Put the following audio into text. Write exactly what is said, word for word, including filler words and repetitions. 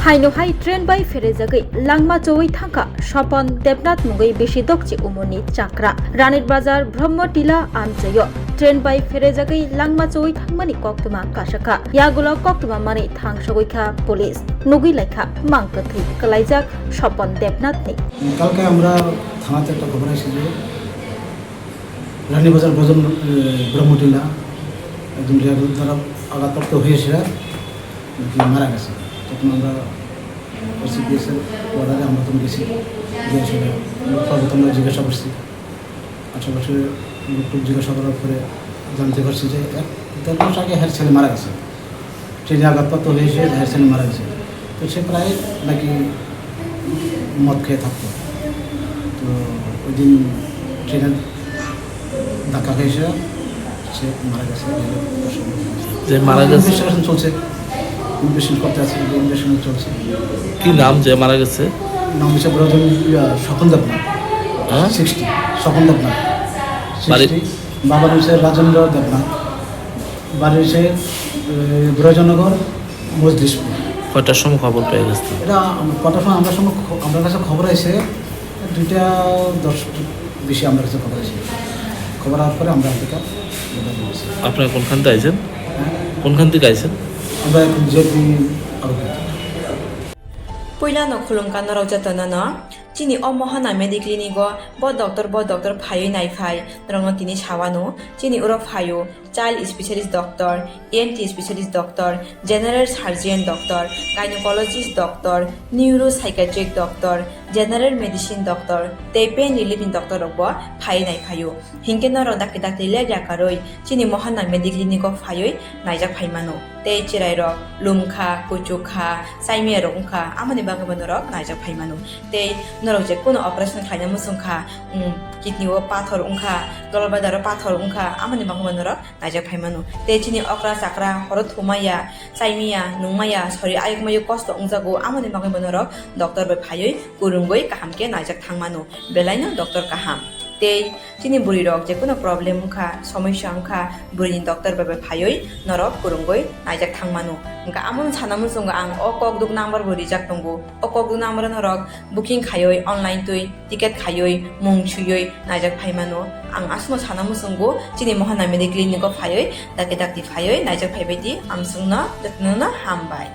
Haino hai train bai pherejagwi langma chowi thangkha Sopon Debnath mungwi bisi dokchi umorni chakra. Ranit Bazar Brahmatila amchaio train bai pherejagwi langma chowi thangmani koktwma kasakha. Yagulo koktwma manwi thangsogwi kha police. Nugwi laikha mangkwthwi kwlaijak Sopon Debnathni. কালকে আমরা থানাতে একটা খবর আসে যে রানীবাজার ব্রজন, এ, ব্রহ্মটিলা একজন রেল দ্বারা আঘাতপ্রাপ্ত হয়েছে, নাকি মারা গেছে। তখন আমরা সিবিএস এর অর্ডারে আমরা তখন গেছি, গিয়ে সেটা সর্বপ্রথম আমরা জিজ্ঞাসা করছি। আশেপাশে লোকটুক জিজ্ঞাসা করার পরে জানতে পারছি যে এক দেড় মাস আগে হ্যার ছেলে মারা গেছে। ট্রেনে আঘাতপ্রাপ্ত হয়েছে, হ্যার ছেলে মারা গেছে। তো সে প্রায় নাকি মদ খেয়ে থাকতো। তো ওই দিন ট্রেনের ধাক্কা খেয়েছে, সে মারা গেছে। যে মারা গেছে? ইনভেস্টিগেশন চলছে, ইনভেস্টিগেশন করতে আছে, ইনভেস্টিগেশন চলছে। কি নাম যে মারা গেছে? নাম হচ্ছে ব্রজন, ইয়া, স্বপন দেবনাথ। হ্যাঁ? সিক্সটি, স্বপন দেবনাথ। বাড়ি? সিক্সটি, বাবার হচ্ছে রাজেন্দ্র দেবনাথ। বাড়ি হচ্ছে, এ, ব্রজনগর, মজলিশপুর। কয়টার সময় খবর পেয়ে গেছে? এটা আম-, কটার সময় আমরা সময় খ-, আমার কাছে খবর আছে দুইটা দশ বেশি আমার কাছে খবর আছে। খবর আওয়ার পরে আমরা এটা বোঝা দিয়েছি। আপনারা কোনখান থেকে আইছেন? হ্যাঁ? কোনখান থেকে আইছেন? আমরা এখন জেপি আরো। Puilano khulumkha norok jotono no, chini o Mohana Mediclinic o bo doctor, bo doctor phaiwi naiphai, norokno tini sawano, chini oro phaio child specialist doctor, E N T specialist doctor, general surgeon doctor, gynecologist doctor, neuropsychiatric doctor, general medicine doctor, tei pain relief ni doctor rok bo phaiwi naiphaio. Hinkhe norok dakti dakti leg yakarwi chini Mohana Mediclinic o phaiwi naijak phaimano. Tei chwrairok lumkha, kuchukha, chaimiyarok wngkha, amoni bagwibo norok naijak phaimano. Tei norok je kuno operation khlaina muchungkha, um, kidney o pathor wngkha, dolbadaro pathor wngkha, amoni bagwibo norok naijak phaimano. Tei chini okra chakra horo thumaya, chaimaya, nungmaya, sori ayukmayo kosto wngjago, amoni bagwibo norok doctor bai phaiwi kwrwngwi kaham khe naijak thangmano. Belaino doctor kaham. Tei chini bwrwi rok je kuno problem wngkha, somosya wngkha, bwrwini doctor bai bai phaiwi norok kwrwngwi naijak thangmano. Hwnkha amoni sana muchungo ang o kokduk number bo rijak tongo. O kokduk number o norok booking khaiwi online twi ticket khaiwi mung swiwi naijak phaimano. Ang aswkno sana muchungo chini Mohana Mediclinic o phaiwi dakti dakti phaiwi naijak phaibaidi amswkno jotono hambai.